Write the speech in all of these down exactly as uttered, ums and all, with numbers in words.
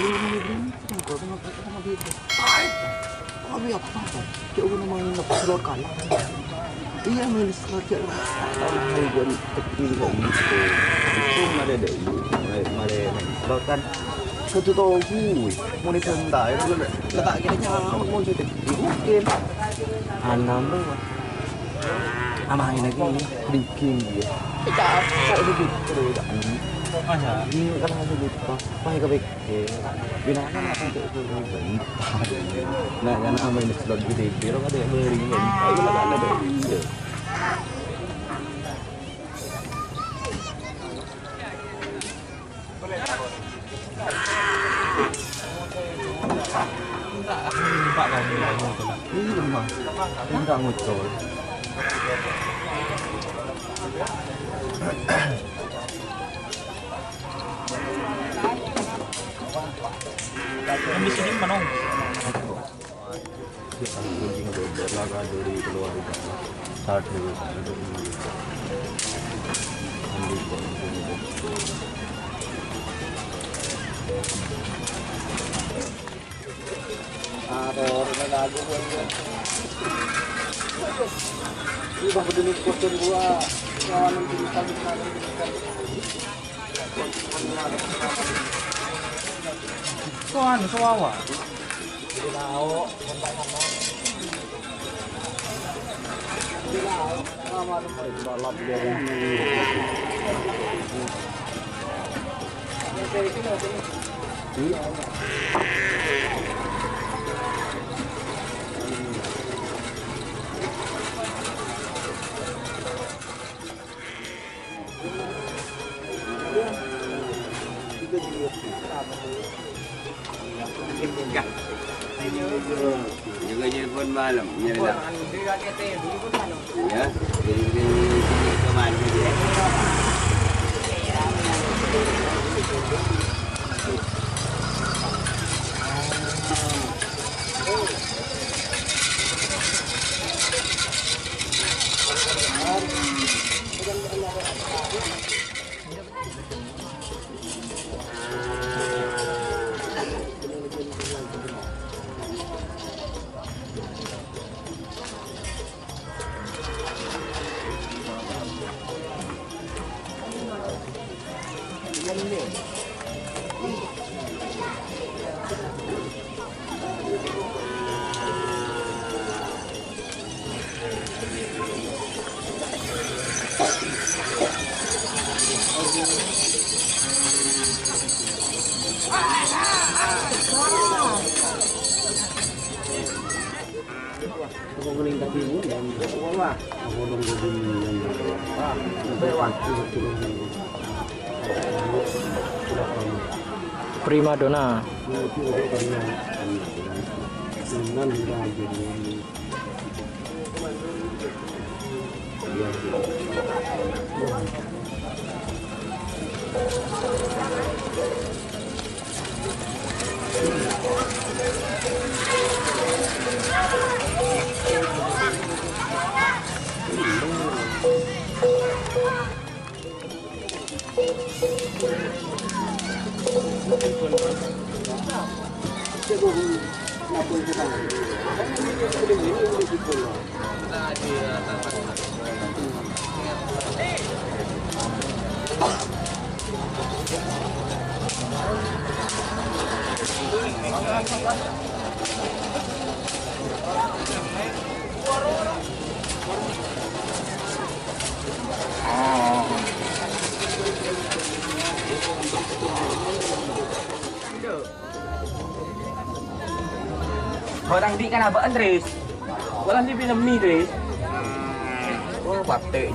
Iya, main slot ya. Itu mare deh, mare, mare main slot kan. Satu tahu gue, mau nih santai, lu tak kira nyawa, mau jadi mungkin. Anam tuh, ama ini lagi, dingin dia. Capek sih gitu, ya. Ini kan hanya gitu. Wah, kepikir. Binatang apa tuh? Nah, karena ama ini slot gede, biar ada yang beli. Ayo lah, ada deh. Pak, kamu, kamu, kamu. Iya, Mas. Ini nggak ngucul. Yang di sini mana? Kita kunjung beberapa dari keluarga. Satu, satu, Sowan, sowawa. Juga telepon malam, nyari lah. Ya, jadi, jadi, jadi, kemana dia? Primadona. Orang di' kan aba'an, Tris. Orang di' film ni, Tris. Oh, pate.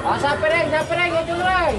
Ah, sapereng, sapereng, ya, Cungreng.